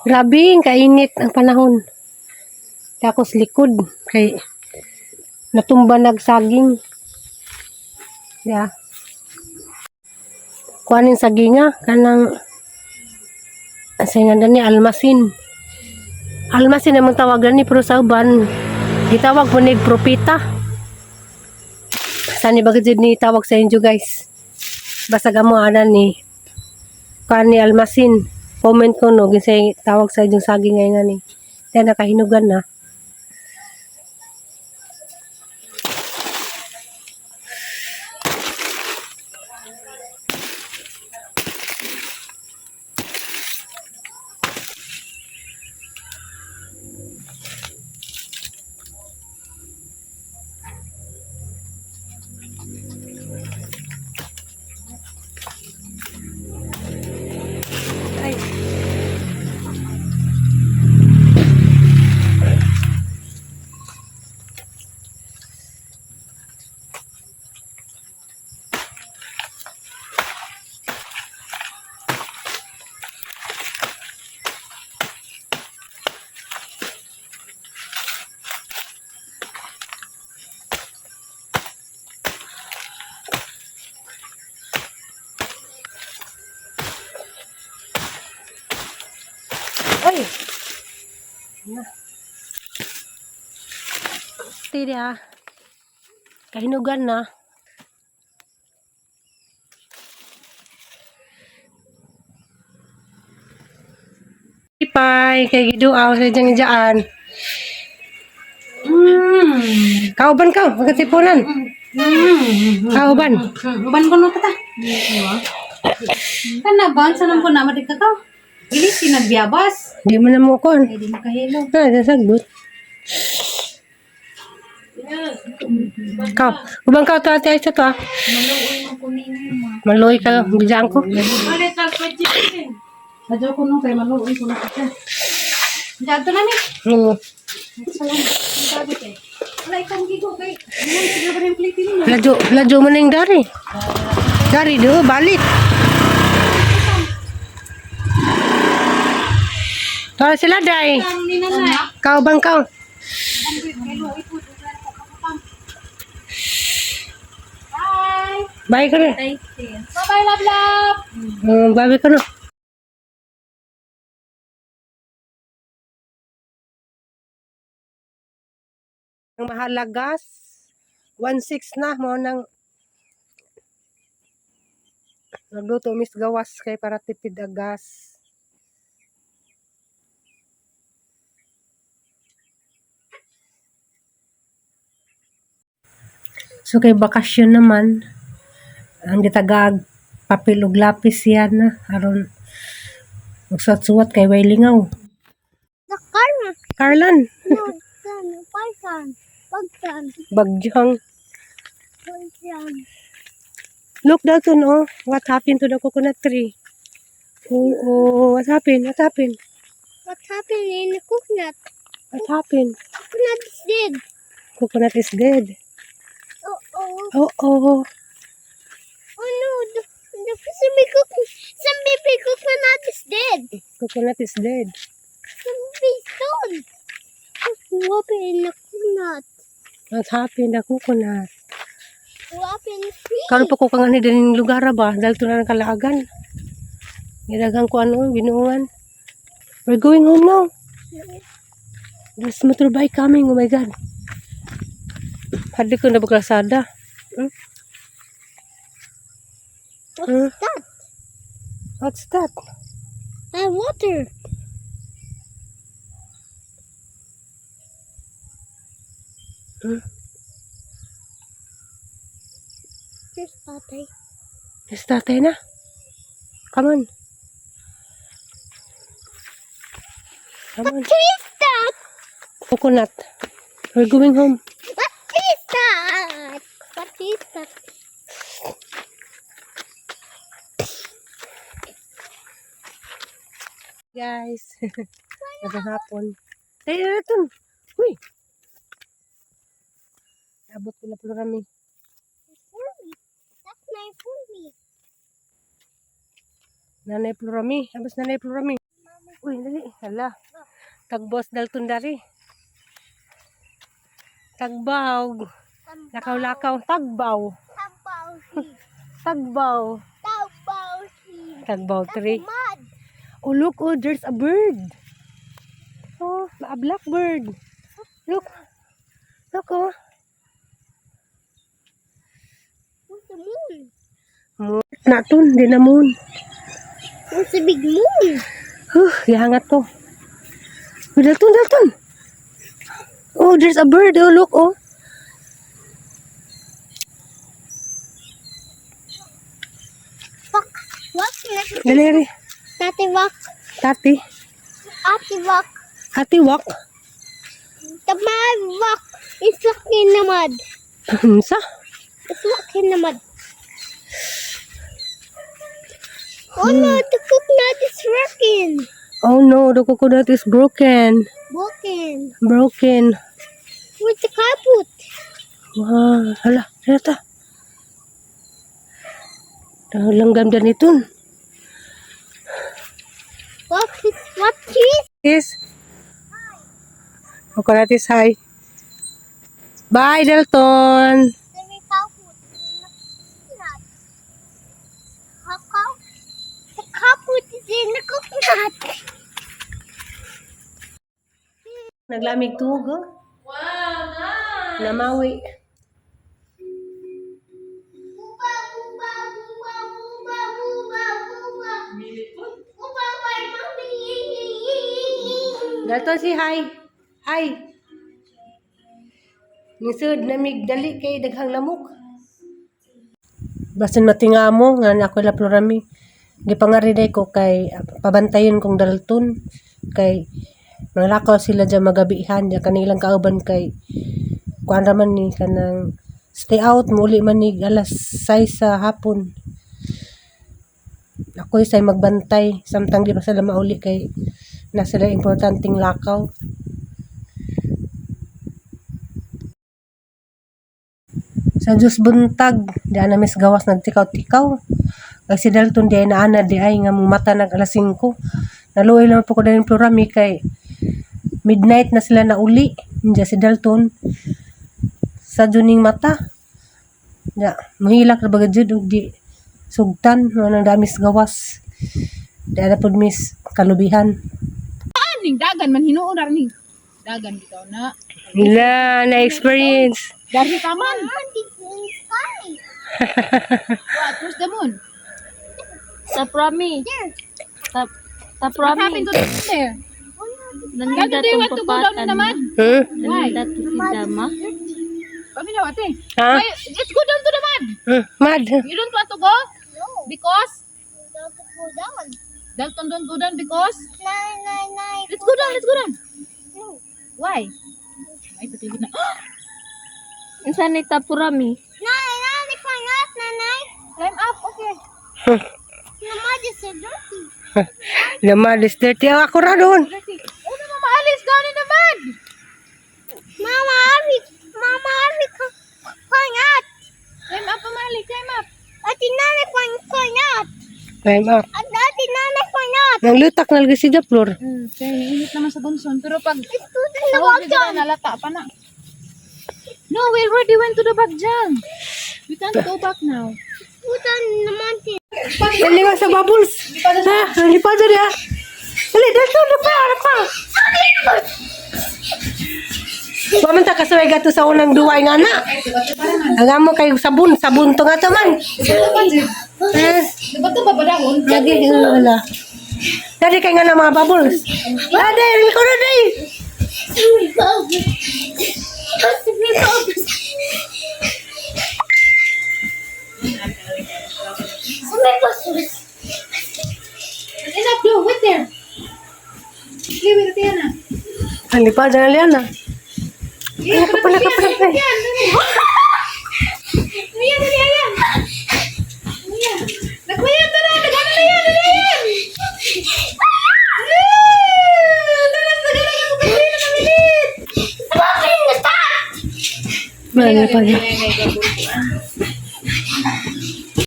Grabe, ang kainit ang panahon. Tapos likod kay natumba nagsaging. Yeah. Kuanin saginga kanang sa nga ni almasin. Almasin namang tawagan ni pero sa uban gitawag po ni propita. Sani ba gid ni tawag sa inyo, guys? Basta gamo ana ni kuan ni almasin. Comment ko no ginsay tawag sa inyong saging ngayon nga ni. Kaya nakahinugan na. Ay. Ay! Na. Tiri ah. Kahinugan na. Ipay, kay giduaw sa diyang ijaan. Kauban ka, pagkatipunan. Kauban. Uban ko no ta. Kana ba sa nang ko na madik ka? Dili sinagbiyabas. Di mo na mo kon. Ay di makahilo. Ah, sasagot. Ka, ubang ka to ate ay sa to ah. Maluoy ka, bidyan ko. Adyo ko no kay maluoy ko na ka. Jadto na ni. Salam. Sabi kay. Wala ikaw gigo kay. Mo siguro pa rin plate ni. Ladyo, ladyo mo na yung dari. Dari do, balik. Tara sila, day. Ang ni nanay. Kaubang ka. Bye. Bye ka na. Bye-bye, love, love. Bye ka na. Ang mahalagas, 1.6 na mo nang nagluto mis gawas kay para tipid ang gas. So kay bakasyon naman, ang gitagag papel ug lapis yan na aron magsuwat-suwat kay way lingaw. The karma. Carlan, No, kan, python. Pagtan. bagyang. Pagtan. Look, Dalton, oh, what happened to the coconut tree? Oh, what happened? What happened? What happened in the coconut? What happened? Coconut is dead. Coconut is dead. Oh, oh. Oh. Oh no, the some coconut, some baby coconut is dead. Coconut is dead. Some baby stone. What happened in the coconut? What happened the coconut? What happened in the tree? Karon pa ko kang ani din lugar ba? Dalton na ng kalaagan. Gidaghang ko ano, binuungan. We're going home now. There's motorbike coming. Oh my God. Hadi ko na bagrasada. What's Huh? that? What's that? And water. Hmm? There's tatay. Yes, tatay na. Come on. Come on. What is that? Coconut. We're going home. What is that? What is that? Guys. Magandang hapon. Tayo na natin. Uy. Abot ko na po kami. For me. That's my for me. Nanay Plurami. Abos Nanay Plurami. Uy, dali. Hala. Tagbos Dalton dari. Tagbaw. Lakaw-lakaw. Tagbaw. Tagbaw tree. Tagbaw. Tagbaw tree. Tagbaw tree. Mud. Oh, look. Oh, there's a bird. Oh, a blackbird. Look. Look, oh. What's the moon? Moon. Natun, di na moon. What's the big moon? Huh, gihangat ko. Oh, Dalton, Dalton. Oh, there's a bird. Oh, look, oh. Fuck. Walk. Dali, dali. Tati walk. Tati. Ati walk. Ati walk. The mud walk. It's walk in the mud. Unsa? It's walk in the mud. Oh no, the coconut is working. Oh no, the coconut is broken. Broken. Broken. Where's the carpet? Wow, hala, hala ta. Langgam nito. What is what cheese? Is Coconut is high. Bye, Dalton. The carpet in the coconut. How come the carpet is in the coconut? Naglamig tuog, oh. Wow, nice! Namawi. Buba, buba, buba, buba, buba, buba. Buba, bye, mommy. Dalton, say hi. Hi. Nisod, namig dali kay daghang lamok. Basin matinga mo, nga na ako la plurami. Gipangariday ko kay pabantayon kong Dalton kay manglakaw sila dyan magabihan dyan kanilang kauban kay kuan ra man ni kanang stay out muli man ni alas 6 sa hapon. Ako say magbantay samtang di pa sila mauli kay na sila importanteng lakaw. Sa Diyos buntag, di na mis gawas nagtikaw-tikaw. Kay si Dalton di ay naana di ay nga mata nag alas 5. Naluoy lang po ko dahil plurami kay midnight na sila nauli. Hindi si Dalton sa juning mata. Ya, mahilak na baga jud ug di sugtan mo nang damis gawas. Di na pud miss kalubihan. Aning dagan man hinuon ra ning. Dagan bitaw na. Nila na experience. Dari taman. It's in the sky. What? Where's the moon? Sa prami. There. Sa, sa What prami. happened to the moon there? Naninda Gato, do you tong want to go down na papatan. naman? Hmm? Why? Naninda to si Dama. Paminaw, ate. Ha? Why? Let's go down to the mud. Hmm? Mad. You don't want to go? No. Because? Don't go down. Dalton don't go down because? Nine, nine, nine. Let's go down, let's go down. No. Why? Ay, patigil na. Unsa ni tapurami? Nine, nine, climb up, nine, nine. Climb up, okay. The mud is so dirty. The mud is dirty. Ah, ako ra doon. Dirty. Oh, no, mama, alis down in the mud. Mama, Ari, Mama, Ari, climb up. Climb up, mama, Ali, climb up. Ate Nana, climb, climb up. Climb up. Ate Nana, climb up. Nanglutak na lagi si Japlor. Kaya init naman sa gunson. Pero pag Let's go to the oh, water. nalata pa na. No, we already went to the bagjang. We can't go back now. Let's go down in the mountain. Dali nga sa bubbles. Ha? Ang lipa dyan ya. Dali, Dalton, napa, napa. Pamunta ka sa gato sa unang duway nga na. Ang amo kay sabon, sabon to nga to man. Eh, Dapat ito babadahon? lagi, wala. Dali kay nga na mga bubbles. Ah, dali, ko na dali. Enough, do. Wait there. Okay, wait there na. Ang lipa dyan na na. Ay, kapala, kapala. Ayan, ayan, ayan. Ayan. Nagkuya, tara. Nagano na yan, ano yan? Ang lipa dyan.